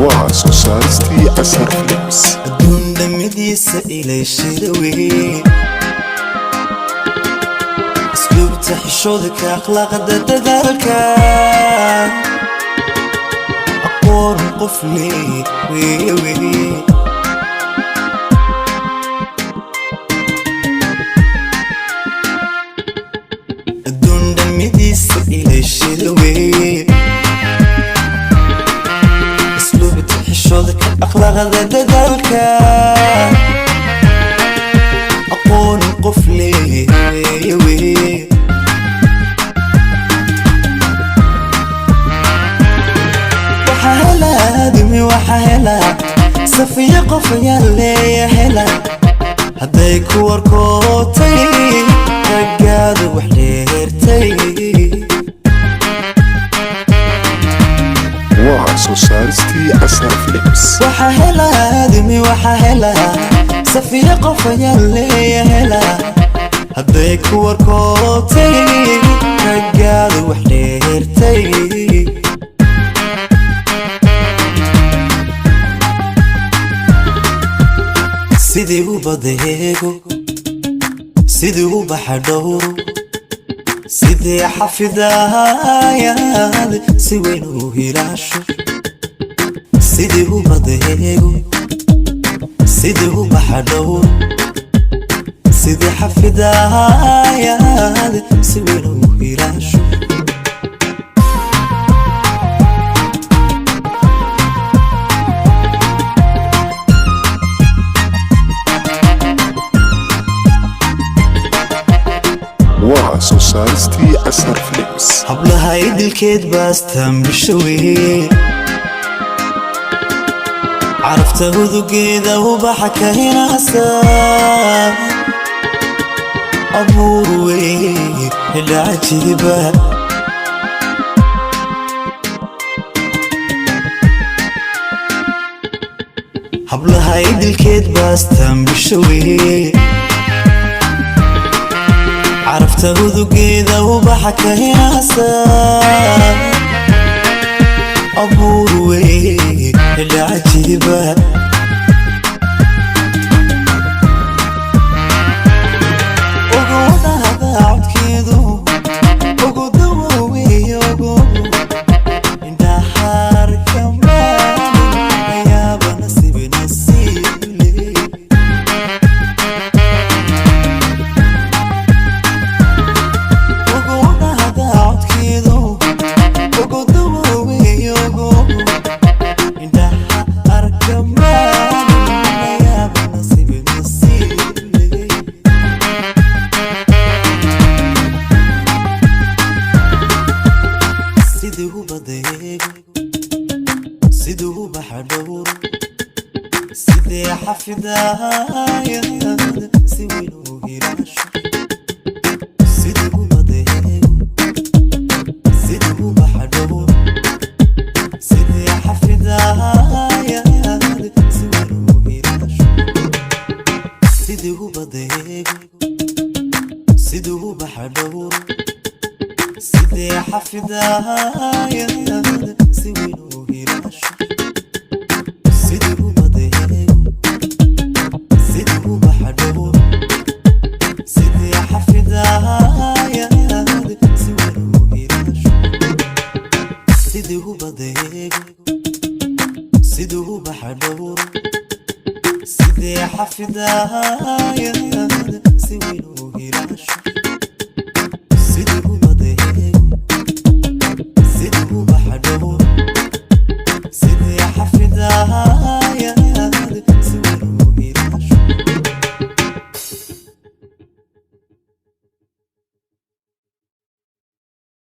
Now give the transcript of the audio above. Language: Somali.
Waa soo saaristii Asar Films. Adduun dhamidiisa ilayshida wey, asluubta, xishoodka, akhlaaqda, dadaalka, aqoon qof leey weye weye. Adduun dhamidiisa ilayshida weye, asluubta, xishoodka, akhlaaqda, dadaalka, aqoon qof leey weye weye. Waxaa hela admi, waxaa hela safiya, qof ayaa leeya hela. Hadday ku warkootay raggaadu wax dheertay. Waa soo saaristii Asar Films. Waxaa hela admi, waxaa hela safiya, qof ayaa leeya hela. Hadday ku warkootay raggaadu wax dheertay. Sidii u badeego, sidii u baxa dhowro, sidii xafidayaad si weyn u hilaasho. Sidii u badeego, sidii u baxa dhowro, sidii xafidayaad si weyn u hilaasho. Waa soo saaristii Asar Films. Hablaha idilkeed baastaan bisho weye, carafta hudugeeda ubaxa ka hinaasa, abuur wey hidhacajiiba. Hablaha idilkeed baastaan bisho weye, carafta hudugeeda ubaxa ka hinaasa, abuur wey hidhacajiiba. Ugu wadahada codkeedu ugu dawoweey, ugu indhahaarka maalin ayaaba nasiib nasiible. Ugu wadahada codkeedu ugu dawoweey, ugu indhaha arka maalin ayaaba nasiib nasiible. Sidii u badeego, sidii u baxa dhowro, sidii xafidaayad si weyn u hilaasho. Sidii u badeego, sidii u baxa dhowro, sidii xafidaayad si weyn u hilaasho. Sidii u badeego, sidii u baxa dhowro, sidii xafidaayad si weyn u hilaasho. Sidii u badeego, sidii u baxa dhowro, sidii xafidaayad si weyn u hilaasho. Sidii u badeego, sidii u baxa dhowro, sidii xafidaayad si weyn u hilaasho. Sidii u badeego, sidii u baxa dhowro, sidii xafidaayad.